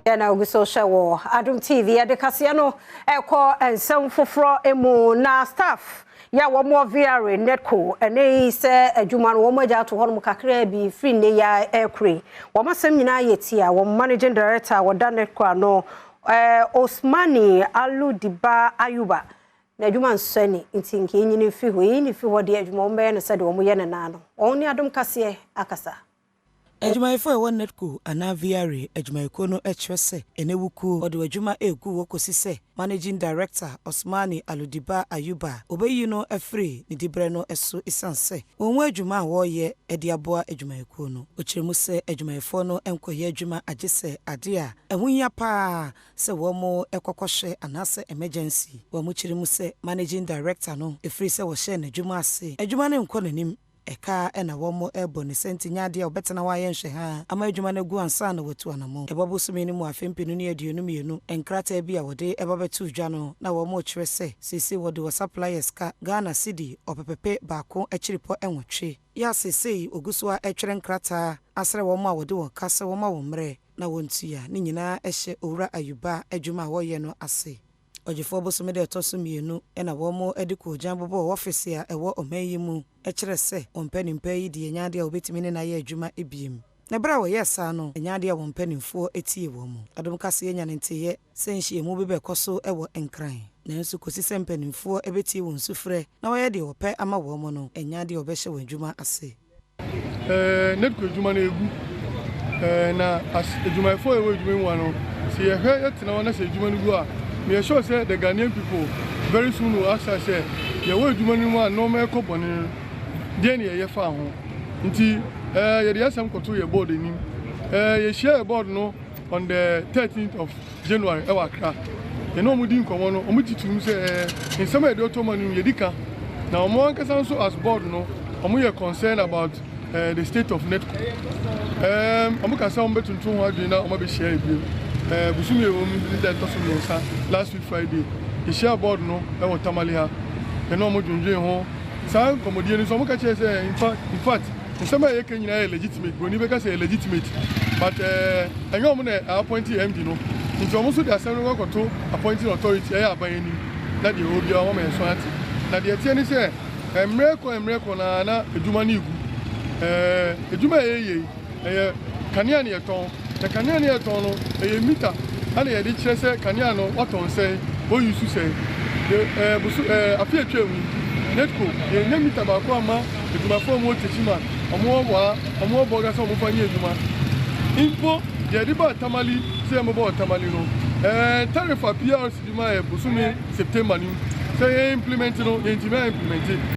Yɛna ogu so hyɛ wɔ Adom TV. Yɛde kaseɛ no ɛkɔ nsɛm foforɔ mu na staff yɛ a wɔn wɔ VRA NEDCO ɛne yi sɛ adwuma no wɔn agya ato hɔnom kakraa bi firi nne ya ɛrekure. Wɔn asɛm nyinaa yɛ ti a wɔn managing director a wɔda NEDCO ano, Osmani Aludiba Ayuba, na adwuma nsɔ ani nti nka enyini mfiri hɔ. Eyi ne firi hɔ deɛ, adwuma wɔn bɛyɛ no sɛdeɛ wɔn yɛ no naa no. Wɔn ne Adom kaseɛ akasa. Adwumayɛfoɔ a ɛwɔ NEDCO anaa VRA adwumayɛkuo no kyerɛ sɛ ɛnɛ wukuo wɔde adwuma egu hɔ kɔsi sɛ managing director Osmani Aludiba Ayuba obɛyi no afiri ne diberɛ no so, esiane sɛ wɔn mu adwuma a wɔreyɛ de aboa adwumayɛkuo no. Ɔkyerɛ mu sɛ adwumayɛfoɔ no nkɔyɛ adwuma agye sɛ adeɛ a ɛho hia paa sɛ wɔn kɔkɔhwɛ anaasɛ emergency. Wɔn kyerɛ mu sɛ managing director no, ɛfiri sɛ wɔhyɛ n'adwuma ase, adwuma no nkɔ n'anim, ɛka ɛna wɔn ɛbɔ ne sɛ nti nyɛ adeɛ a wɔbɛtena hɔ ayɛ nhwɛ ha ama adwuma no agu ansa na wɔatu anammɔn. Ɛbɔ bosome no mu afe 2022, nkrataa bi a wɔde ɛba bɛto dwa no na wɔn kyerɛ sɛ seesei wɔde wɔ suppliers ka Ghana cedi 8.8 pepepɛ yɛ a seesei ogu so a ɛtwerɛ nkrataa asrɛ wɔn a wɔde wɔn ka sɛ wɔma wɔn mmerɛ na wɔntua ne nyinaa. Ɛhyɛ Owura Ayuba adwuma a wɔreyɛ no ase. Ɔgyefoɔ bosome de ɛtɔ so 2 ɛna wɔn de koogyan bobɔ ɔfisi a ɛwɔ ɔman yi mu, ɛkyerɛ sɛ wɔn mpanimfoɔ yi deɛ, ɛnyɛ adeɛ a wɔbɛtumi ne no ayɛ adwuma ebiem. Na berɛ a wɔyɛɛ saa no, ɛnyɛ adeɛ a wɔn mpanimfoɔ tie wɔn mu. Adom Kaseɛ nya ne nteyɛ sɛ nhyiamu bi bɛkɔ so wɔ Nkran, nanso kɔsi sɛ mpanimfoɔ bɛtie wɔn sufrɛ na wɔyɛ deɛ wɔpɛ ama wɔn mu no, ɛnyɛ adeɛ a wɔbɛhyɛ wɔn adwuma ase. NEDCO adwuma no egu na as adwumayɛfoɔ a ɛwɔ adwuma mu ano, sɛ yɛhwɛ yɛtena hɔ na sɛ adwuma no gu a, meyɛ sure sɛ the Ghanaian people very soon will ask us sɛ yɛwɔ adwuma no mu a, nneɛma ɛkɔ bɔne no deɛ ne yɛyɛ fa ho. Nti yɛde asɛm kɔto yɛ board anim. Yɛhyia yɛ board no on the 13th of January ɛwɔ Accra. Yɛne wɔn di nkɔmmɔ no, wɔn gye tum sɛ nsɛm a yɛde ɔtɔ ma no yɛdi ka, na wɔn ankasa nso as board no, wɔn yɛ concerned about the state of NEDCO. Wɔn kasa wɔn bɛtuntun ho adwene na wɔn abɛhyia ebiem. Bosom yɛ wɔn ne da ɛtɔ so 3, last week Friday, yɛhyia board no ɛwɔ Tamale ha. Yɛne wɔn dwendwen ho. Saa nkɔmmɔdie no nso, wɔn ka kyerɛ sɛ in fact nsɛm a yɛka nyinaa yɛ legitimate. Broni bɛka sɛ yɛ legitimate, but ɛnyɛ wɔn na appoint MD no, nti wɔn nso de asɛm no kɔkɔto appointing authority, ɛyɛ aban anim, na deɛ ɛwɔ biara wɔn ama yɛn so ate. Na deɛ ɛteɛ ne sɛ mmerɛ kɔ mmerɛ kɔ na adwuma no egu. Adwuma a ɛyɛ yie, ɛyɛ kanea ne yɛtɔn, na kanea ne yɛtɔn no, ɛyɛ meter ɛna yɛde kyerɛ sɛ kanea no watɔn sɛn, wɔyi su sɛn de. Boso afe atwa mu, NEDCO yɛnya meter baako ama adwumafoɔ a wɔwɔ Techiman, wɔn wɔ Waa, wɔn wɔ Bɔga sɛ wɔn fa nyɛ adwuma. Mpo deɛ yɛde ba Tamale sɛ yɛn bɛbɔ wɔ Tamale no, tariff a PRC di ma yɛ bosome September no sɛ yɛn implement no, yɛn ntumi a implement.